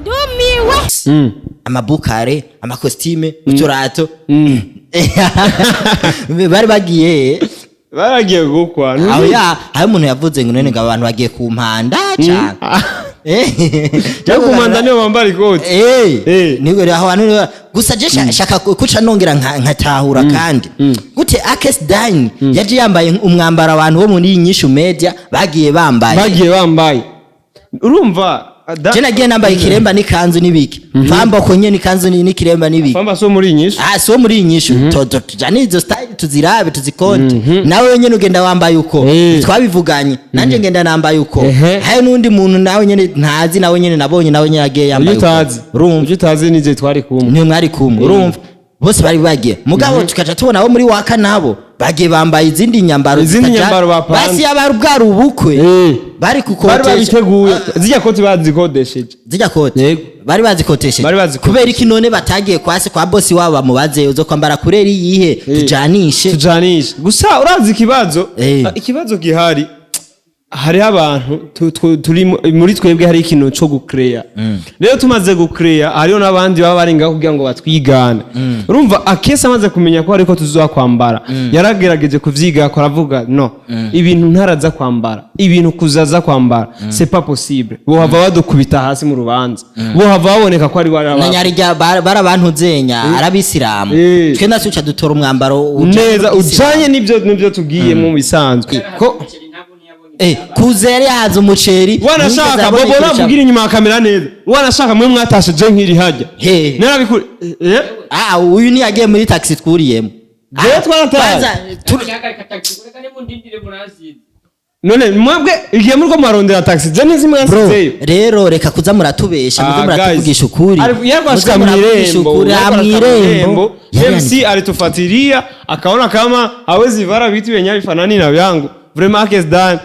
Ndumiwe. Amabukare, amakositime, uturato, bari bagiye. Baragiye gukwa. Aho ya aho umuntu yavuze ngo none ngo abantu bagiye ku mpanda cyane. Cyo kumanda niyo bambara ikoti. Niwe aho hantu gusa je shaka kuca nongera nkatahura kandi gute Akes Dine yaje yambaye umwambaro abantu bo muri Inyishu Media bagiye bambaye. Bagiye bambaye, urumva Je nagiye nambaye ikiremba n'ikanzu n'ibiki, famba ko nyene ikanzu n'ikiremba n'ibiki. Famba so muri Inyishu. Ah, so muri Inyishu tujane izo style tuzirabe, tuzikonte. Nawe nyene ugenda wambaye uko twabivuganye, nanje ngenda nambaye uko. Hari n'undi muntu nawe nyene ntazi, nawe nyene nabonye, nawe nyene agiye yambaye Ujya uko. utazi. Urumva? Ujya utazi nije twari kumwe. Niyo mwari kumwe. Urumva bose bari bagiye, mugabo tukaca tubona abo muri waka nabo bagiye bambaye izindi nyambaro. Izindi nyambaro bapanze. Basi yaba bwari ubukwe bari Bari kukotesha. Babiteguye, zijya koti bazikodesheje. Zijya kote. Yego. Bari bazikotesheje. Bari bazikotesheje. Kubera iki none batagiye kwase kwa bosi wabo bamubaze uzo kwambara kureri yihe, tujanishe? Tujanishe gusa. Urazi ikibazo? Ikibazo gihari, hariho abantu turi muri twebwe, hari ikintu co gucreya. Rero tumaze gucreya, hariho n'abandi baba bari ngaho kugira ngo batwigane. Urumva Akesi amaze kumenya ko ariko tuzoza kwambara, yaragerageje kuvyiga, aravuga no ibintu ntaraza kwambara, ibintu kuzaza kwambara c'est pas possible, bohava badukubita hasi mu rubanza, bohava baboneka ko ari Na nyarijya barabantuzenya arabisilamu. Twe natwe uca dutora umwambaro ujanye neza n'ubwisilamu. Ujanye n'ibyo tugiyemo mu bisanzwe ko Kuze yari yahaze umuceri. Wanashaka ntiyigeze abona bobo ikintu navugira inyuma ya kamera neza, wanashaka mwe mwatashe je nkiri hajya. He. Narabikuri. Ah, uyu niyagiye muri taxi twuriyemo. Jewe twarataye. Kwanza, None mwebwe igihe muriko mwarondera taxi, je nizi Bro, mwasizeyo. rero reka kuza muratubesha, muze muratuvugisha ukuri. Yarwashika Muze muravugisha mw'irembo, ukuri, ah, mw'irembo. MC alitufuatilia akaona kama hawezi vara vitu vyenye havifanani na vyangu. Vraiment Akes Dan,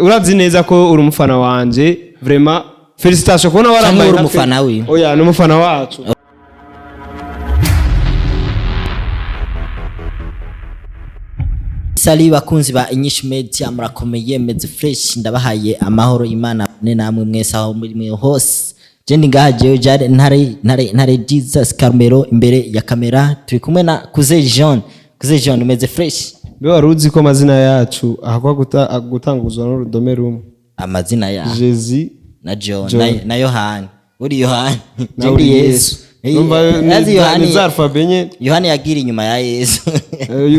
urazi neza ko uri umufana wanje. Vraiment félicitations kubona warambaye Canke uri nka twe. umufana wiwe. Oya, ni umufana wacu. Sali bakunzi ba Inyishu Media, murakomeye, meze fresh, ndabahaye amahoro Imana ne namwe mwese aho muri mwe hose. Je ndi ngaha jewe Jare Ntare, Ntare, Ntare Jesus Carmelo imbere ya kamera turi kumwe na Kuze Jean. Kuze Jean, umeze fresh? Mbe wari uzi ko amazina yacu ahakwa gutanguzwa n'urudome rumwe? Amazina ya Jezi na John, John. na Yohani. Uri Yohani, je nawe ndi uri Yesu. Numva Nazi Yohani. ni za alphabet nye. Yohani yagira inyuma ya Yesu.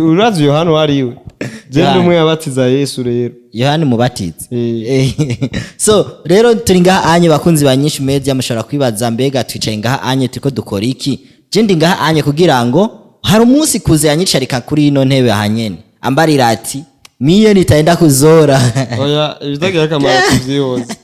Urazi Yohani uwo ari we? Je ndi Yohani. umwe yabatiza Yesu rero. Yohani Mubatizi. So rero turi ngaha anye bakunzi ba Nyinshi Media, mushobora kwibaza mbega twicaye ngaha anye turiko dukora iki? Je ndi ngaha anye kugira ngo hari umunsi Kuze yanyicarika kuri ino ntebe hanyene ambarira ati miye nitaenda kuzora. Oya, ibitagira akamaro tuvyihoze.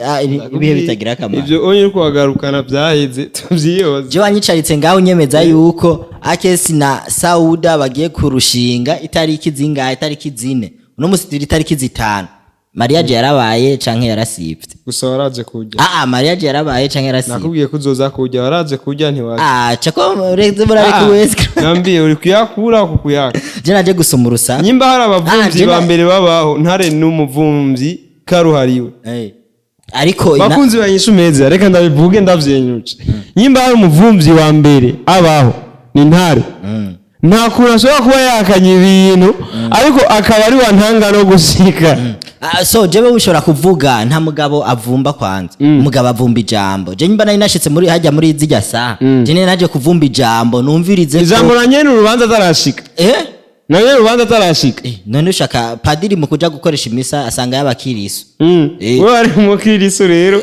Ah, ibihe bitagira akamaro. Ibyo onye uri kuhagarukana byaheze, tuvyihoze. Je wanyicaritse ngaho unyemeza yuko Akesi na Sauda bagiye kurushinga itariki zingahe? Itariki 4. Uno musi turi itariki 5. Mariage yarabaye canke yarasivye? Gusa waraje kurya. Ah ah, mariage yarabaye canke yarasivye? Nakubwiye ko uzoza kurya, waraje kurya ntiwaje. Ah, chako reze murareka wese. Nambiye uri kuyakura ku kuyaka. Je naje gusoma urusaku. Nyimba hari Ah, abavumvyi je ba mbere babaho, Ntare n'umuvumvyi karuhariwe. Ariko Bakunzi ba Inyishu Media, reka ndabivuge ndavyenyuce, nyimba hari umuvumvyi wa mbere abaho ni Ntare. Nta kuntu ashobora kuba yakanye ibintu ariko akaba ari wa ntanga no gushika. Ah, so jewe ushobora kuvuga nta mugabo avumba kwanza, umugabo avumba ijambo. Je nyimba nari nashitse muri hajya muri zijya saha, je nari naje kuvumba ijambo numvirize Ijambo na nyene urubanza atarashika. Na nyene urubanza atarashika. None ushaka padiri mu kuja gukoresha imisa asanga y'abakirisu. Wewe ari umukirisu rero,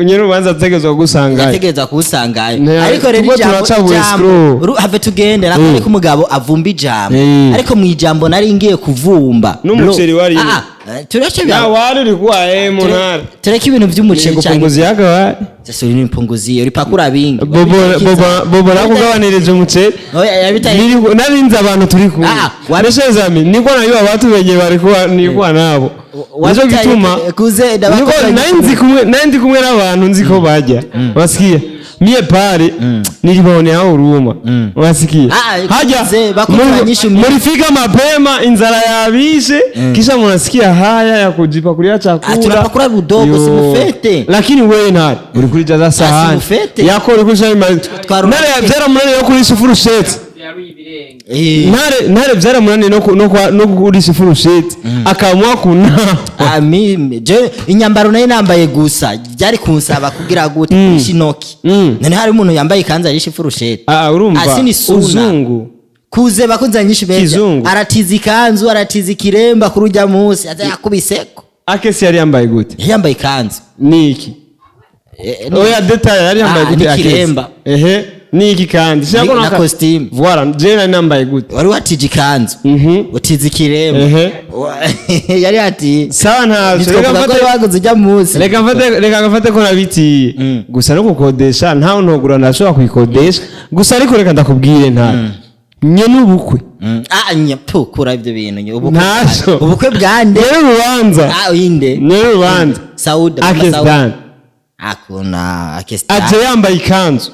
nyene urubanza ategerezwa kugusangayo. Yategereza kuwusangayo. Ariko rero Turiko ijambo turaca ijambo escrow. Have tugende nakone ko umugabo avumba ijambo. Ariko mu ijambo nari ngiye kuvumba N'umuceri Bro, warimo. ah, ah, tureke Na wari uri kuwa mu ntara. Tureke ibintu by'umuceri cyane. Ngupunguzi yakabaye. Sasa uri nimpunguziye uripakura bingi. Bobo bobo bobo nakugabanirije umuceri. Oya, yabitaye. Narinze abantu turi kumwe. Ah, Neshezami niko nayo abantu benye bari kuwa nikuwa nabo. Nico gituma kuze niko nari nzi kumwe, nari ndi kumwe n'abantu nzi ko bajya. Basikia. Mie pale niliwaonea huruma, unasikia? Ah, Haja bakuze banyishe mulifika mapema, inzara yabishe, kisha munasikia haya ya kujipakulia chakula. Ah, tunapakula budogo, Yo. si mufete. Lakini wewe ntare uri kurijaza sahani mufete. yako uri kurisha Twarura ntare byaramunaniye no kurisha ifurusheti. Ntare ntare byaramunaniye no kurisha ifurusheti, akamwa kuna Ah, je inyambaro nayo nambaye gusa byari kunsaba kugira gute kurisha inoki. None hari umuntu yambaye ikanzu arisha ifurusheti? Ah, urumva. Ah, sini suna. Uzungu. Kuze bakunze nyinshi beza. Kizungu. Aratiza ikanzu, aratiza ikiremba kuri ujya munsi aza yakubiseko. Akesi yari yambaye gute? Yari yambaye ikanzu. Niki? Oya, détail, yari yambaye Ah, gute Akesi? n'ikiremba. Ehe, niki kandi? Sinabona Na costume. Voilà, je nari nambaye gute? Wari watije ikanzu, utiza ikiremba. Yari ati Sawa, ntaco. nitwavuga Reka ko mfate waguze ujya munsi. Reka mfate ko nabitiye gusa no gukodesha ntawe ntogura, ndashobora kuyikodesha gusa. Ariko reka ndakubwire, nta nye n'ubukwe. Ah, nya kura ibyo bintu ubukwe. Ntaco. Ubukwe bwande? Nyene urubanza. Ah, inde? Nyene urubanza. Sauda, mama Akes Sauda. Dan. Akuna Akes Dan. Aje yambaye ikanzu.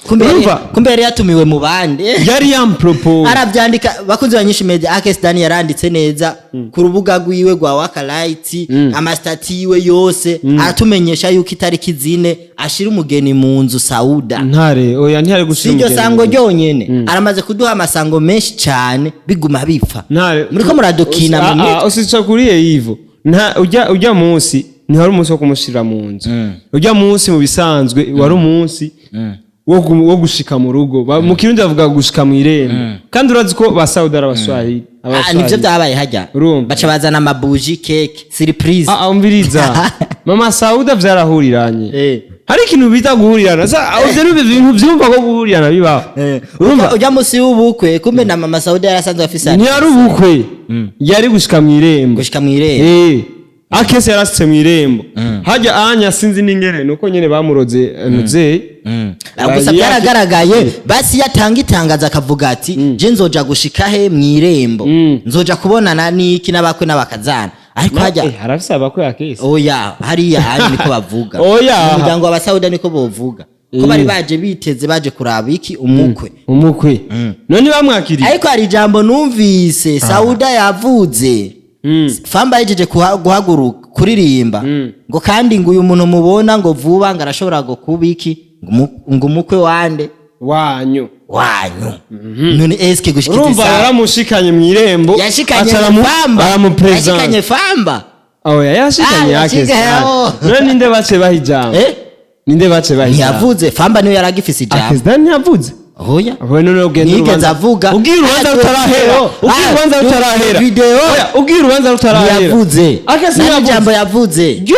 Kumbe Urumva? Kumbe yari yatumiwe mu bandi. Yari yampropose. Arabyandika, bakunzi ba Nyinshi Media, Akes Dan yaranditse neza ku rubuga rwiwe rwa Wakalight, ama status yiwe yose aratumenyesha yuko itariki 4 ashira umugeni mu nzu Sauda. Ntare, oya, ntihari Si gushira iryo umugeni. sango ryonyene, aramaze kuduha amasango menshi cyane biguma bipfa. Ntare. Muriko muradukina mu Ah, ah, mitwe. usichakuriye hivyo. Nta ujya munsi ntihari umunsi wo kumushira mu nzu. Ujya munsi mu bisanzwe wari umunsi wo gushika mu rugo. Mu Kirundi bavuga gushika mu irembo, kandi urazi ko ba Saudi ari Abaswahili. Ah, nivyo byabaye hajya. Urumva? Baca bazana amabuji, cake, surprise. Ah, ah, umviriza, mama Sauda vyarahuriranye. Hari ikintu bita guhurirana. Sa ivyo ni ibintu vyumva ko guhurirana bibaho. Urumva ujya munsi w'ubukwe, kumbe na mama Sauda yarasanzwe afise Ntiyari ubukwe, yari gushika mu irembo. Gushika mu irembo. Akese yarasitse mu irembo hajya anya, sinzi n'ingene nuko nyene bamuroze nuze. Ah, gusa byaragaragaye, basi yatanga itangazo akavuga ati: "Je nzoja gushika he mu irembo, nzoja kubonana n'iki n'abakwe n'abakazana." Ariko hajya Harafise abakwe Akese? Oya, hariya hari niko bavuga. Oya. Mu muryango w'Abasauda niko bovuga ko bari baje biteze, baje kuraba iki? Umukwe. Umukwe none bamwakiriye. Ariko hari ijambo numvise Sauda yavuze. Famba yejeje guhaguruka kuririmba ngo kandi ngo uyu muntu mubona ngo vuba ngo arashobora ngo kuba iki, ngo umukwe wande? Wanyu. Wanyu. None eske gushikiriza Urumva yaramushikanye mu irembo. Yashikanye aca famba, aramupresenta. yashikanye famba. Oya, yashikanye Ah, Akese. yashikanye, oh. None ninde bace baha ijambo? Ninde bace baha ijambo? Ntiyavuze, famba niwe yaragifise ijambo. Akese Dan ntiyavuze. Oya. Oya, none ugenda Ntiyigeze urubanza avuga. Ugiye urubanza Ah, rutarahera. video. Ugiye Ah, urubanza rutarahera. video. Oya, ugiye urubanza rutarahera. Ntiyavuze. Akese Nta ntiyavuze. n'ijambo yavuze. Yo,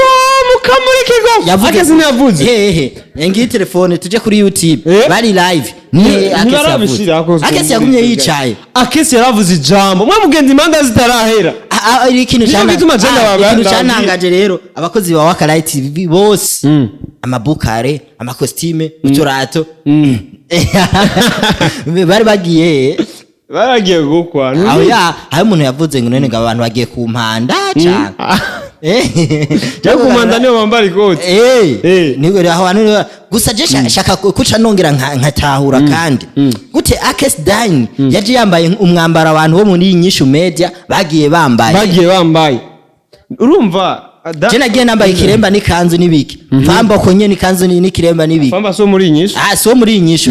mukamurikirwa. Yavuze. Akese ntiyavuze. Hehe, ngiyi telefone, tuje kuri YouTube. Bari live ni Akese yavuze. Ntibarabishira. Akese yagumye yicaye. Akese yaravuze ijambo, mwe mugenda imanza zitarahera. Ah, ah, ikintu Nico gituma je ikintu cantangaje rero, abakozi ba Wakalight TV bose, amabukare, amakositime, uturato, bari bagiye. Baragiye gukwa. Aho ya hari umuntu yavuze ngo none ngo abantu bagiye ku mpanda cyane. Cyo kumanda niyo bambara ikoti. Niwe aho hantu gusa je shaka kuca nongera nkatahura kandi gute Akes Dan yaje yambaye umwambaro abantu bo muri Nyishu Media bagiye bambaye. Bagiye bambaye, urumva Je nagiye nambaye ikiremba n'ikanzu n'ibiki, famba ko nyene ikanzu n'ikiremba n'ibiki. Famba so muri Nyishu. Ah, so muri iyi Nyishu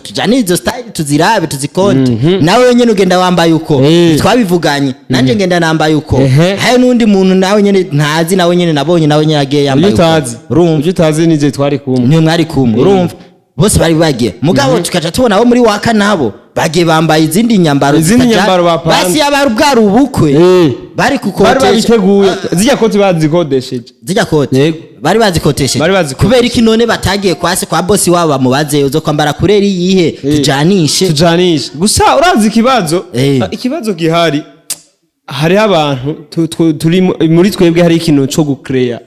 tujane izo style, tuzirabe, tuzikonte. Nawe nyene ugenda wambaye uko twabivuganye, nanje ngenda nambaye uko. Hari n'undi muntu nawe nyene ntazi, nawe nyene nabonye, nawe nyene agiye Ujye yambaye uko. utazi. Urumva? Ujye utazi nije twari kumwe. Niyo mwari kumwe. Urumva bose bari bagiye, mugabo tukaca tubona abo muri Waka nabo bagiye bambaye izindi nyambaro Izindi nyambaro bapanze. Basi yaba bwari ubukwe bari Bari kukotesha. babiteguye, zijya koti bazikodesheje. Zijya kote. Yego. Bari bazikotesheje. Bari bazikotesheje. Kubera iki none batagiye kwase kwa bosi wabo bamubaze: "Uzo kwambara couleur yihe, tujanishe"? Tujanishe. Gusa urazi ikibazo? Eh. Ah, ikibazo gihari, Hariho abantu turi muri twebwe, hari ikintu co gucreya.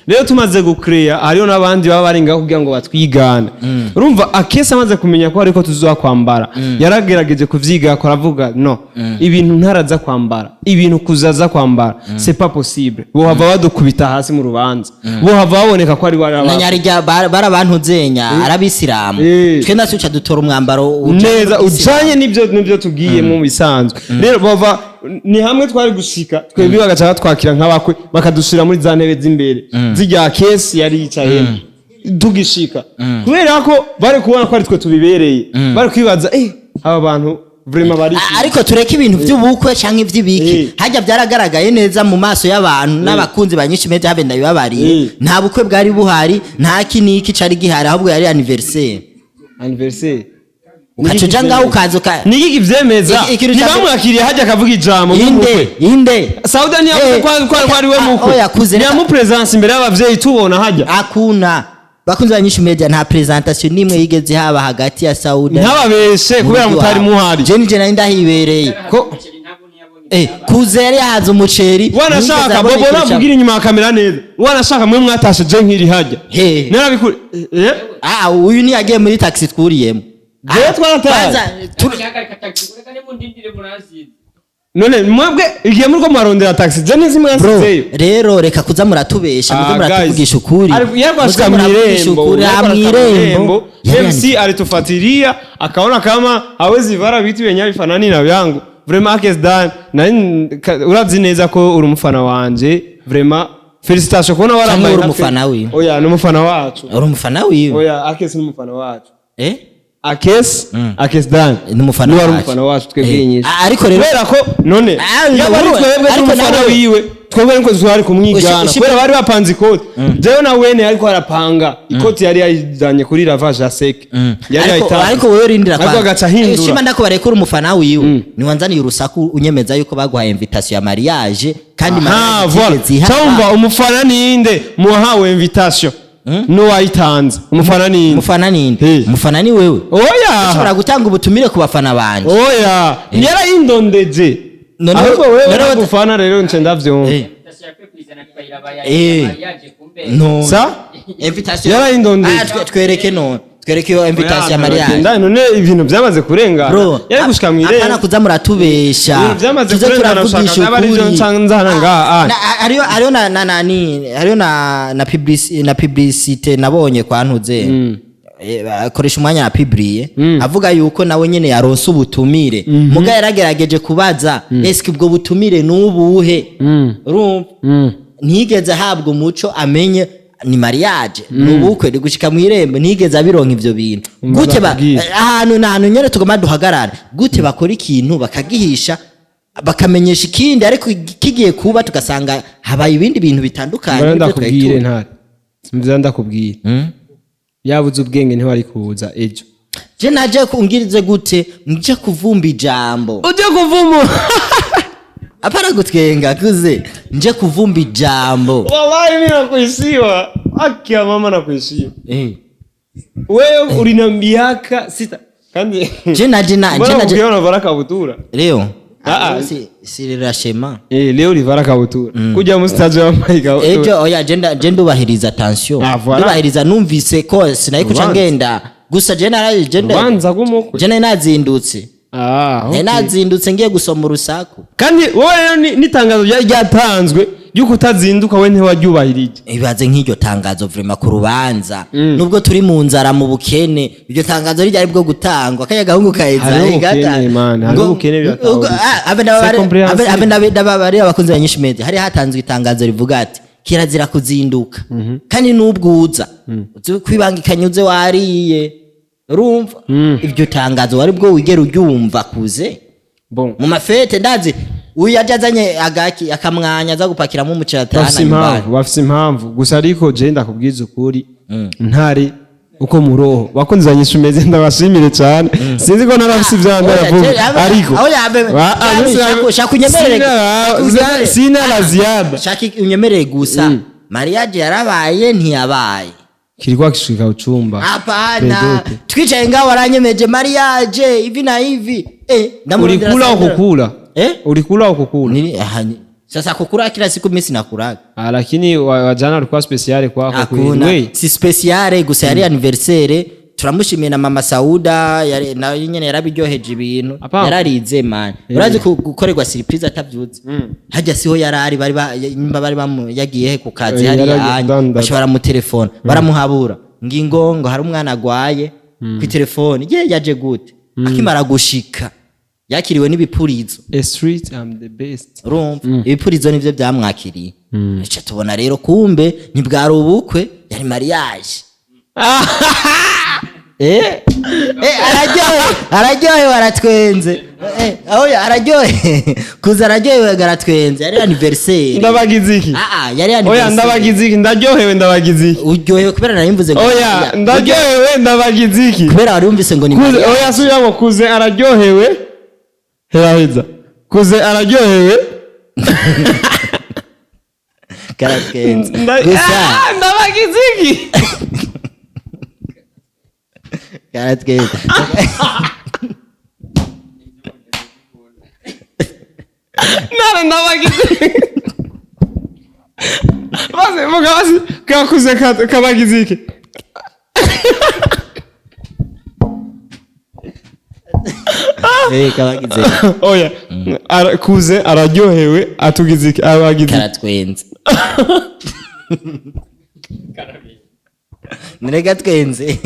Rero tumaze gucreya, hariho n'abandi baba bari ngaho kugira ngo batwigane. Urumva, Akesi amaze kumenya ko ariko tuzoza kwambara, yaragerageje kuvyiga, aravuga: "No, ibintu ntaraza kwambara, ibintu kuzaza kwambara, c'est pas possible, bohava badukubita hasi mu rubanza, bohava baboneka ko ari Na nyarijya barabantuzenya arabisilamu. Twe natwe uca dutora umwambaro ujanye neza n'ubwisilamu. Ujanye n'ibyo tugiyemo mu bisanzwe. Rero bava ni hamwe twari gushika twebwe, bagaca batwakira nk'abakwe, bakadushira muri za ntebe z'imbere zirya Kesi yari yicayemo tugishika, kubera ko bari kubona ko ari twe tubibereye, bari kwibaza: aba bantu vraiment bari Ariko tureke ibintu by'ubukwe canke ivy'ibiki. Hajya byaragaragaye neza mu maso y'abantu n'abakunzi ba Nyinshi Media, habe ndabibabariye. Nta bukwe bwari buhari, nta kiniki cari gihari, ahubwo yari anniversaire. Anniversaire. Ukaca uja ngaho ukaza uka Niki kivyemeza? Ikintu ca- Ntibamwakiriye hajya akavuga ijambo Inde? nk'umukwe? Inde? Sauda ntiyavuze ko ari we mukwe? Oya, kuze reka- Ntiyamupresence imbere y'abavyeyi tubona hajya? Akuna, bakunzi ba Nyinshi Media, nta presentation nimwe yigeze haba hagati ya Sauda Ntababeshe kubera mutari muhari. Je nije nari ndahibereye. Ko Kuze yari yahaze umuceri. Wanashaka ntiyigeze abona bobo ikintu navugira inyuma ya kamera neza, wanashaka mwe mwatashe, je nkiri hajya. He? Narabikuri. Ah, uyu niyagiye muri taxi twuriyemo. Jewe twarataye. Kwanza, None mwebwe igihe muriko mwarondera taxi, je ntizi Bro, mwansizeyo. rero reka kuza muratubesha, muze muratuvugisha ukuri. Yariko Muze ashika muravugisha mw'irembo, ukuri. yariko Ah, arashika mw'irembo. mw'irembo, MC alitufuatilia akaona kama hawezi vara vitu vyenye havifanani na vyangu. Vraiment, Akes Dan, nari urazi neza ko uri umufana wanje. Vraiment, félicitations kubona warambaye Canke uri nka twe. umufana wiwe. Oya, ni umufana wacu. Uri umufana wiwe? Oya, Akes ni umufana wacu. Eh. Akes Dan Ni umufana ni wari wacu. umufana wacu twebwe nyinshi. Ariko rero Kubera ko none Ah, yaba ari twebwe ariko n'umufana nawe- wiwe, twebwe niko twari kumwigana, kubera bari bapanze ikoti. Jewe na wene ariko arapanga ikoti, yari yayijanye kuri lavage ya sec, yari Ariko yayitanze. ariko wewe rindira. Ariko Kwanza. agaca ahindura. Shima ndakubareka, uri umufana wiwe, niwanzaniye urusaku unyemeza yuko baguhaye invitation ya mariage kandi Ah, mariage voilà. itigeze ihaba. Cyumva, umufana ninde muwahawe invitation n'uwayitanze? Umufana ninde? Umufana ninde? Hey. Umufana ni wewe. Oya. Ushobora gutanga ubutumire ku bafana banje. Oya, yarayindondeje. Ahubwo wewe nagufana rero nce ndavyumva. No. Sa Invitation. Yarayindondeye. Ah, twereke none, twereke iyo invitation ya mariage. Ndani none ibintu byamaze kurengana, Bro, yari gushika mu apana irembo. kuza muratubesha. Ibintu byamaze Tuze kurengana, turavugisha ushaka aba arivyo ukuri. nzana ngaha, ah. Hariyo na nani, hariyo na publicité nabonye kwa ntuze. Akoresha umwanya na publiye avuga yuko nawe nyene yaronse ubutumire, muga yaragerageje kubaza: eske ubwo butumire nubuhe? Urumva, ntiyigeze ahabwa umuco amenye ni mariage, ni ubukwe, ni gushika mu irembo, ntiyigeze abironka ivyo bintu. Umva, Gute ba ndakubwira. Ahantu ni ahantu nyene tugomba duhagarare. Gute bakora ikintu bakagihisha, bakamenyesha ikindi, ariko kigiye kuba tugasanga habaye ibindi bintu bitandukanye Mbona n'ibyo twari ndakubwire tuzi. Ntare mvya ndakubwire, yabuze ubwenge ntiwari kuza ejo. Je naje kungirize gute? Nje kuvumba ijambo. Ujye kuvumu. Apana gutwenga kuze, nje kuvumba ijambo. Wallahi mimi nakuishiwa, haki ya mama nakuishiwa. Wewe ulina miaka 6 kandi Je naje na je mbona naje ukiona unavara kabutura? Leo Ah, ah. si rashema. Eh, leo ulivara kabutura kuja mu stage wambaye kabutura. Ejo oya, je ndubahiriza tension. Ah, voilà. Ndubahiriza, numvise ko sinayikuca Ubanza. ngenda gusa je naraje je nda- Ubanza rw'umukwe. Je nari nazindutse. Ah, Nari okay. nazindutse ngiye gusoma urusaku. Kandi wowe rero n'itangazo ryari ryatanzwe ry'uko utazinduka, we ntiwaryubahirije. Ibaze nk'iryo tangazo vraiment ku rubanza, nubwo turi mu nzara, mu bukene, iryo tangazo ryari bwo gutangwa kaya gahungu kaheza. Hariho ubukene, man, hariho ubukene biratahurika. C'est compréhensible. Abe abakunzi ba Nyinshi Media, hari hatanzwe itangazo rivuga ati kirazira kuzinduka, kandi n'ubwuza uzi kwibangikanya uze wariye. Urumva, iryo tangazo wari bwo wigera uryumva kuze? Bon. Mu mafete ndazi uyu yaje azanye agaki akamwanya aza gupakiramo umuceri atahana Bafise nyumbani. impamvu, bafise impamvu gusa. Ariko je ndakubwiza ukuri, ntari uko muroho bakunzi banyisha umeze, ndabashimire cyane. Sinzi ko narafise ivyanda Oya, yavuga ariko aho shaka unyemerere- shaka unyemerere. Sina la ziada. Shaka unyemerere gusa, mariage yarabaye ntiyabaye? Kilikuwa kishika uchumba. Hapana. Pedote. Twicaye ngaho waranyemeje mariage hivi na hivi, ndamurondera Ulikula Sandra. ukukula. Eh? Ulikula au kukula? Sasa kukula kila siku mimi sinakulaga. Ah, lakini wa jana ulikuwa spécial kwako kweli. Hakuna. We. Si spécial gusa, yari anniversaire. Turamushimiye na mama Sauda, yari nayo nyene yarabiryoheje ibintu. Hapana. Yararize man, urazi gukorerwa surprise atavyuze. Hajya siho yarari, bari nyimba bari bamu yagiye he ku kazi Eh, hariya yaragiye anya kudandaza. baca baramutelefona, baramuhabura ngingo ngo hari umwana agwaye ku telefone ye. Yaje gute? Akimara gushika yakiriwe n'ibipurizo. A street I'm the best. Urumva ibipurizo nivyo byamwakiriye. Ica tubona rero kumbe ntibwari ubukwe, yari mariage. Araryohewe, araryohewe, aratwenze. Oya, araryohe kuza, araryohewe, aratwenze. Yari anniversaire. Ndabagize iki? Ah ah, yari Oya. anniversaire. Ndabagize iki? Ndaryohewe, ndabagize iki? Uryohewe kubera narimvuze ngo Oya, ndaryohewe, ndabagize iki? Kubera wari wumvise ngo ni Kuze mariage. Oya, subiramo. Kuze araryohewe, heraheza. Kuze araryohewe. Karatwenze gusa. Ah, ndabagize iki? Karatwenze. Nara, ndabagize iki? Basi muga basi kakuze kabagize iki? Kabagize. Oya, kuze araryohewe, atugize iki? Abagize iki? Karatwenze, murega twenze.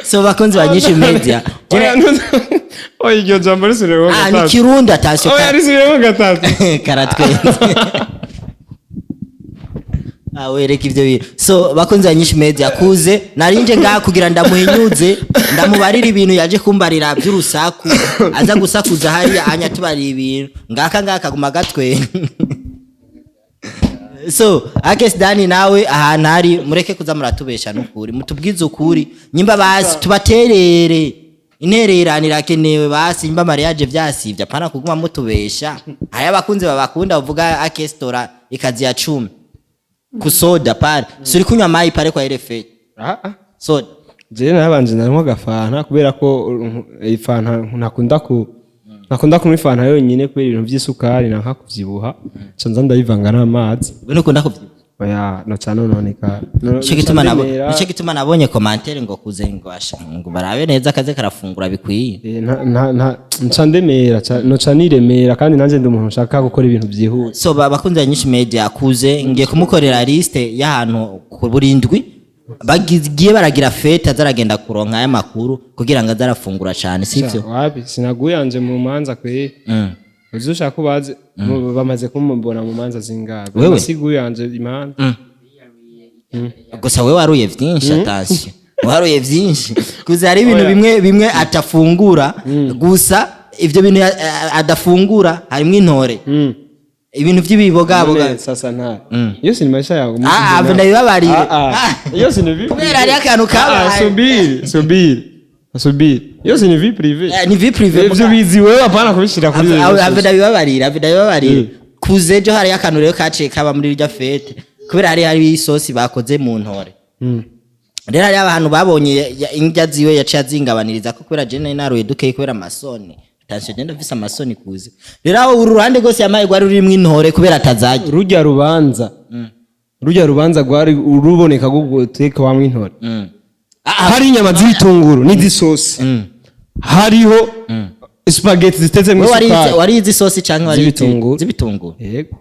So bakunzi ba Nyinshi Media, Oya, oya, iryo jambo risubiremo Ah, ni gatatu. Kirundi, atashye. Oya, risubiremo gatatu. Karatwenze. Ah, wereka ivyo bintu. So bakunzi ba Nyinshi Media, kuze narinje ngaha kugira ndamuhinyuze, ndamubarira ibintu yaje kumbarira by'urusaku, aza gusakuza hariya anya tubarira ibintu ngaka ngaka guma gatwe. So Akes Dani nawe ahantu ari, mureke kuza muratubesha n'ukuri, mutubwize ukuri. Nyimba basi tubaterere, intererano irakenewe. Basi nyimba mariage vyasivye, apana kuguma mutubesha. Haya, abakunzi babakunda bavuga Akes tora ikazi ya 10 kusoda pale suri kunywa mayi pale kwa ile fête. Ah, ah. Soda. Jewe nabanje nanywa agafanta kubera ko ifanta ntakunda kunywa ifanta yonyine kubera ibintu by'isukari nanka kuvyibuha, nca nza ndabivanga n'amazi. We nukunda kuvyibuha? Oya, noca nononeka. Nico gituma nabonye commentaire ngo kuze ngo asha ngo barabe neza akaze karafungura bikwiye. Nca ndemera, noca niremera, kandi nanjye ndi umuntu nshaka gukora ibintu byihuse. So bakunzi ba Nyinshi Media, kuze ngiye kumukorera liste y'ahantu ku burindwi bagiye baragira fête, azaragenda kuronka aya makuru kugira ngo azarafungura cyane, sivyo? Wapi, sinaguyanje mu manza kwe. Uzi ushaka ubaze bamaze kumubona mu manza zingahe? Wewe? Nasiguyanje imanza. Gusa we waruye vyinshi, attention, waruye vyinshi. Kuze hari ibintu Oya. bimwe bimwe atafungura. Gusa ivyo bintu adafungura harimwo intore, ibintu vy'ibibogaboga. None sasa nta iyo si ni maisha yawe. Ah, ah, ndabibabarire. Ah, ah. Ah. Iyo si ni vie Kubera hariho akantu kabaye. Ah, subiri, subiri, subiri, iyo si ni vie privée. Ni vie privée. Ivyo bizi wewe, hapana kubishira kuri Ave ndabibabarira, ave ndabibabarira. Kuze ejo hariyo akantu rero kaciye kaba muri irya fête, kubera hari isosi bakoze mu ntore. Rero hariyo abantu babonye indya ziwe yaciye azingabaniriza ko kubera jene naruye dukeye kubera amasoni. Attention, je ndafise amasoni. Kuze rero aho uru ruhande rwose yamaye rwari rurimwo intore kubera atazarya. Rujya rubanza rwari ruboneka guteka wamwe intore. Ah, ah, Hari inyama z'ibitunguru n'iz'isosi, hariho spaghetti zitetse mu Wewe warize isukari. Warize isosi canke warize Z'ibitunguru. Z'ibitunguru. Yego.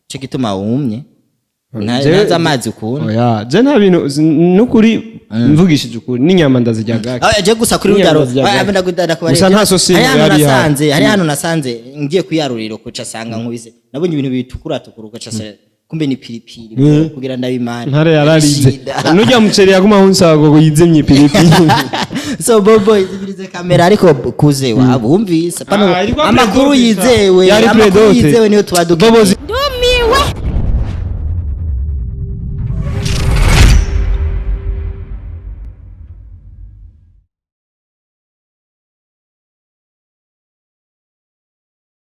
Ico gituma wumye. Ntazi amazi ukunda. Oya, je nta bintu nukuri mvugishije ukuri n'inyama ndazirya gake. Ah, je gusa kuri N'inyama rudaro ndazirya gake. Gusa nta sosi hari ahantu yari ihari. nasanze, hari ahantu nasanze ngiye kuyarurira kuca sanga nkubise nabonye ibintu bitukura tukura, ugaca kumbe ni piripiri kugira ndabimane. Ntare yararize. Shida. Nurya muceri yaguma ahunsaba ngo yizimye ipiripiri. So bobo izibirize kamera, ariko kuze wabumvise pano Ah, ilikuwa amakuru prédote, yizewe, yari amakuru prédote. yizewe niyo tuba dukeneye. Bobo Ndumiwe.